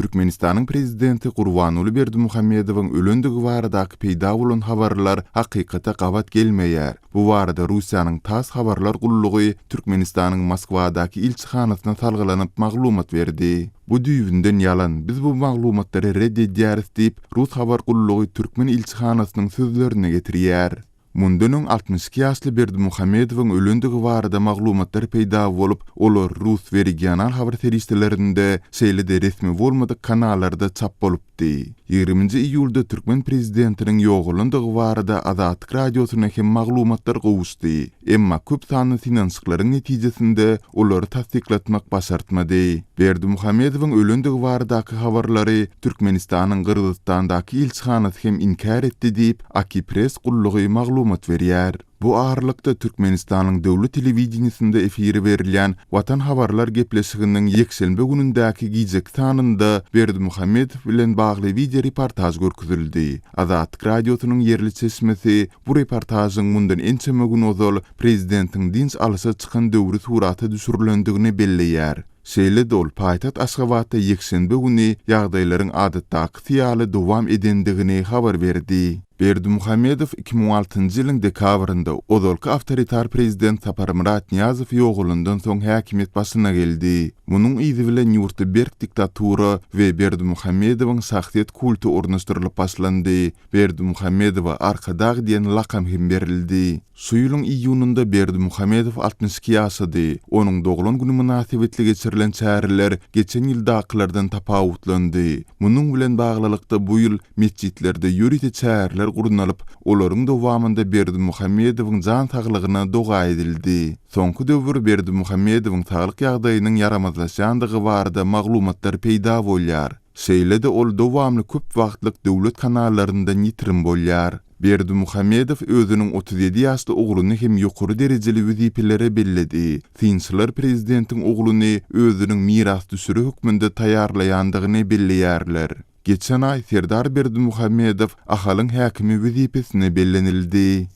Türkmenistanyň prezidenti Gurbanguly Berdimuhamedowyň ölendigi baradaky peýda bolan habarlar hakykata gabat gelmeýär. Bu barada Russiýanyň tass habarlar gullugy Türkmenistanyň Moskwadaky ilçihanasyna salgylanyp maglumat berdi. Bu düýbünden ýalan, biz bu maglumatlary ret edýäris diýip, rus habar gullugy türkmen ilçihanasynyň sözlerini getirýär. Mundan öň 62 ýaşly Berdimuhamedowyň ölendigi barada maglumatlar peýda bolup, olar rus we regional habar serişdelerinde, şeýle-de resmi bolmadyk kanallarda çap bolupdy. Ýigriminji iýulda türkmen prezidentiniň ýogalandygy barada Azatlyk Radiosyna hem maglumatlar gowuşdy. Emma köp sanly synanyşyklaryň netijesinde olary tassyklatmak başartmady. Berdimuhamedowyň ölendigi baradaky habarlary Türkmenistanyň Gyrgyzystandaky ilçihanasy hem inkär etdi diýip, Akipress gullugy maglumat berýär. Bu aralykda, Türkmenistanyň döwlet telewideniýesinde efire berilýän Watan habarlar gepleşiginiň ýekşenbe günündäki gijeki sanynda Berdimuhamedow bilen bagly wideoreportaž görkezildi. Azatlyk Radiosynyň ýerli çeşmesi bu reportažyň mundan ençeme gün ozal prezidentiň dynç alyşa çykan döwri surata düşürilendigini belleýär. Şeýle-de ol paýtagt Aşgabatda ýekşenbe güni ýagdaýlaryň adatdakysy ýaly dowam edendigini habar berdi. Berdimuhamedow 2006-njy ýylyň dekabrynda ozalky awtoritar prezident Saparmyrat Nyýazow ýogalandan soň häkimiýet başyna geldi. Munuň yzy bilen ýurtda berk diktatura we Berdimuhamedowyň şahsyýet kulty ornaşdyrylyp başlandy. Berdimuhamedowa Arkadag diýen lakam hem berildi. Şu ýylyň iýunynda Berdimuhamedow 62 ýaşady. Onuň doglan güni mynasybetli geçirilen çäreler geçen ýyldakylardan tapawutlandy. Munuň bilen baglylykda bu ýyl metjitlerde ýörite çäreler gurnalyp, olaryň dowamynda Berdimuhamedowyň jan saglygyna doga edildi. Soňky döwür Berdimuhamedowyň saglyk ýagdaýynyň ýaramazlaşýandygy barada maglumatlar peýda bolýar. Şeýle-de ol dowamly köp wagtlyk döwlet kanallaryndan ýitirim bolýar. Berdimuhamedow özüniň 37 ýaşly ogluny hem ýokary derejeli wezipelere belledi. Synçylar prezidentiň ogluny özüniň mirasdüşeri hökmünde taýýarlaýandygyny belleýärler. Geçen aý Serdar Berdimuhamedow Ahalyň häkimi wezipesine bellenildi.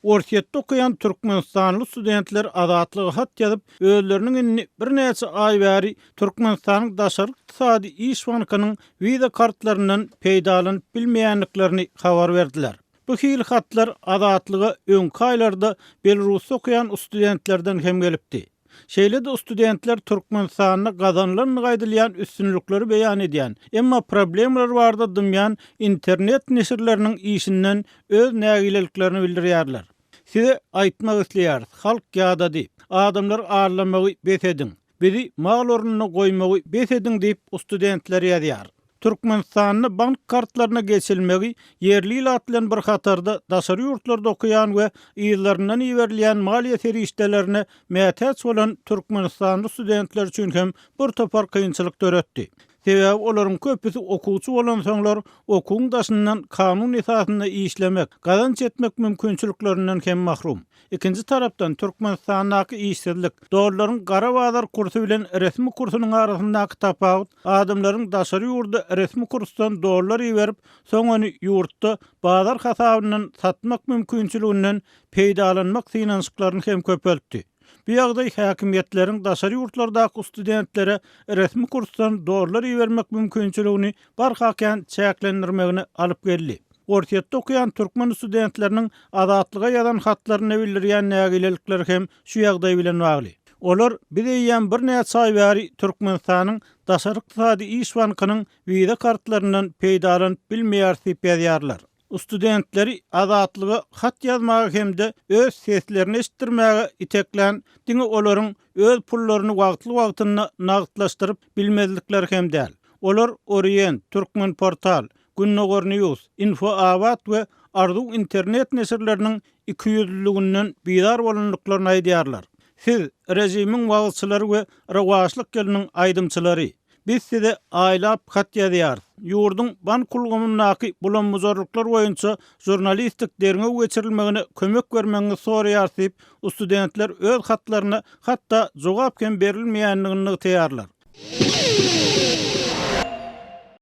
Orsýetde okaýan türkmenistanly studentler Azatlyga hat ýazyp, özleriniň indi birnäçe aý bäri Türkmenistanyň Daşary ykdysady iş bankynyň wiza kartlaryndan peýdalanyp bilmeýändiklerini habar berdiler. Bu hili hatlar Azatlyga öňki aýlarda Belarusda okaýan studentlerden hem gelipdi. Şeýle-de studentler Türkmenistanda gazanylandygy aýdylýan üstünlikleri beýan edýän, emma problemalar barada dymýan internet neşirleriniň işinden öz nägileliklerini bildirýärler. Size aýtmak isleýäris, halk ýadady. Adamlary aldamagy bes ediň. Bizi mal ornunda goýmagy bes ediň diýip, studentler ýazýar. Türkmenistanda bank kartlaryna geçilmegi ýerli ilat bilen bir hatarda daşary ýurtlarda okaýan we yzlaryndan iberilýän maliýe serişdelerine mätäç bolan türkmenistanly studentler üçin hem bir topar kynçylyk döretdi. Sebäbi olaryň köpüsi okuwçy bolansoňlar okuwyň daşyndan kanun esasynda işlemek, gazanç etmek mümkinçiliklerinden hem mahrum. Ikinji tarapdan, Türkmenistandaky işsizlik, dollaryň gara bazar kursy bilen resmi kursunyň arasyndaky tapawut adamlaryň daşary ýurda resmi kursdan dollar iberip, soň ony ýurtda bazar hasabyndan satmak mümkinçiliginden peýdalanmak synanyşyklaryny hem köpeltdi. Bu ýagdaý häkimiýetleriň daşary ýurtlardaky studentlere resmi kursdan dollar ibermek mümkinçiligini barha kän çäklendirmegine alyp geldi. Orsýetde okaýan türkmen studentleriniň Azatlyga ýazan hatlarynda bildirýän nägilelikleri hem şu ýagdaý bilen bagly. Olar biz eýýäm birnäçe aý bäri Türkmenistanyň Daşary ykdysady iş bankynyň wiza kartlaryndan peýdalanyp bilmeýäris diýip ýazýarlar. Studentleri Azatlyga hat ýazmaga hem-de öz seslerini eşitdirmäge iteklän diňe olaryň öz pullaryny wagtly-wagtynda nagtlaşdyryp bilmezlikleri hem däl. Olar Orient, Türkmenportal, Gündogar News, Infoabat we Arzuw internet neşirleriniň ikiýüzlüliginden bizar bolandyklaryny aýdýarlar. Siz, režimiň wagyzçylary we rowaçlyk ýylynyň aýdymçylary. Biz size aýlap hat ýazýarys. Ýurduň bank ulgamyndaky bulam-bujarlyklar boýunça žurnalistik derňew geçirilmegine kömek bermegiňizi soraýarys diýip, studentler öz hatlaryna hatda jogap hem berilmeýändigini nygtaýarlar.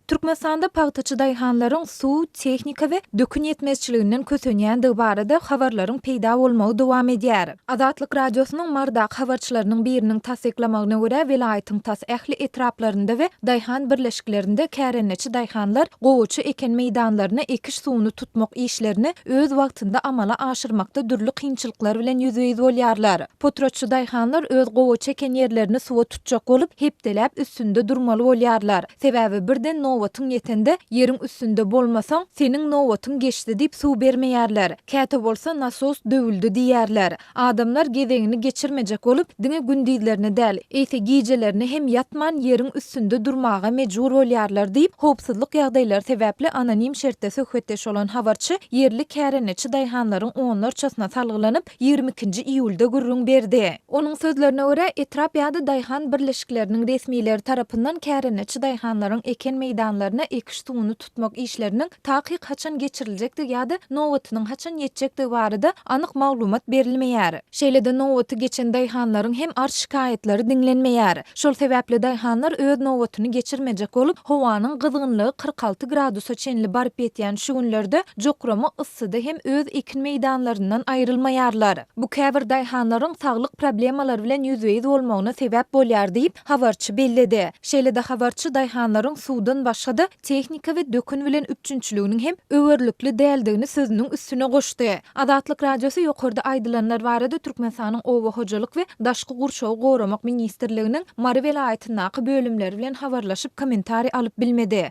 Türkmenistanda pagtaçy daýhanlaryň suw, tehnika we dökün ýetmezçiliginden kösenýändigi barada habarlaryň peýda bolmagy dowam edýär. Azatlyk Radiosynyň Marydaky habarçylarynyň biriniň tassyklamagyna görä, welaýatyň tas ähli etraplarynda we daýhan birleşiklerinde kärendeçi daýhanlar gowaça eken meýdanlaryna ekiş suwuny tutmak işlerini öz wagtynda amala aşyrmakda dürli kynçylyklar bilen ýüzbe-ýüz bolýarlar. Potratçy daýhanlar öz gowaça eken ýerlerini suwa tutjak bolup, hepdeläp üstünde durmaly bolýarlar. Sebäbi birden nobatyň ýetende, ýeriň üstünde bolmasaň, seniň nobatyň geçdi diýip suw bermeýärler. Käte bolsa nasos döwüldi diýýärler. Adamlar gezegini geçirmejek bolup, diňe gündizlerine däl, eýse gijelerine hem ýatman ýeriň üstünde durmaga mejbur bolýarlar diýip, howpsuzlyk ýagdaýlary sebäpli anonim şertde söhbetdeş bolan habarçy ýerli kärendeçi daýhanlaryň onlarçasyna salgylanyp, 22-nji iýulda gürrüň berdi. Onuň sözlerine görä, etrap ýa-da daýhan birleşikleriniň resmileri tarapyndan kärendeçi daýhanlaryň eken meýdanlaryna ekiş suwuny tutmak işleriniň takyk haçan geçiriljekdigi ýa-da nobatynyň haçan ýetjekdigi barada anyk maglumat berilmeýär. Şeýle-de nobaty geçen daýhanlaryň hem arz-şikaýatlary diňlenmeýär. Şol sebäpli daýhanlar öz nobatyny geçirmejek bolup, howanyň gyzgynlygy 46 gradusa çenli baryp ýetýän şu günlerde jokrama yssyda hem öz ekin meýdanlaryndan aýrylmaýarlar. Bu käbir daýhanlaryň saglyk problemalary bilen ýüzbe-ýüz bolmagyna sebäp bolýar diýip, habarçy belledi. Şeýle-de habarçy daýhanlaryň suwdan başga-da tehnika we dökün bilen üpjünçiliginiň hem öwerlikli däldigini sözüniň üstüne goşdy. Azatlyk Radiosy ýokarda aýdylanlar barada Türkmenistanyň Oba hojalyk we daşky gurşawy goramak ministrliginiň Mary welaýatyndaky bölümleri bilen habarlaşyp kommentariý alyp bilmedi.